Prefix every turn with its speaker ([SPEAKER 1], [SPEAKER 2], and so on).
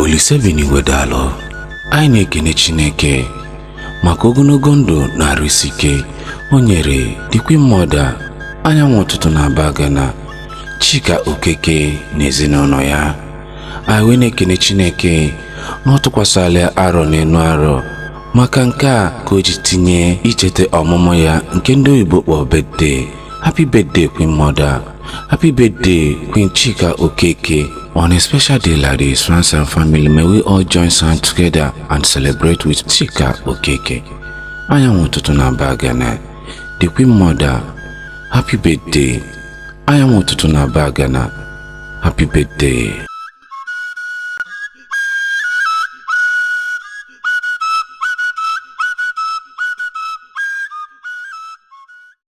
[SPEAKER 1] Olise bi n'igwe, daalụ. Anyị na-ekene Chineke maka ogologo ndụ na arụ isi ike o nyere the Queen Mother, anyanwụ ụtụtụ na Abagana, Chika Okeke na ezinụlọ ya. Anyị wee na-ekene Chineke na ọ tụkwasịla arọ n'elu arọ. Maka nke a ka o ji tinye icheta ọmụmụ ya nke ndị oyibo kpọọ birthday. Happy birthday, Queen Mother. Happy birthday, Queen Chika Okeke. On a special day like this, friends and family, may we all join hands together and celebrate with Chika Okeke, anyanwụ ụtụtụ na Abagana, the Queen Mother. Happy birthday, anyanwụ ụtụtụ na Abagana. Happy birthday.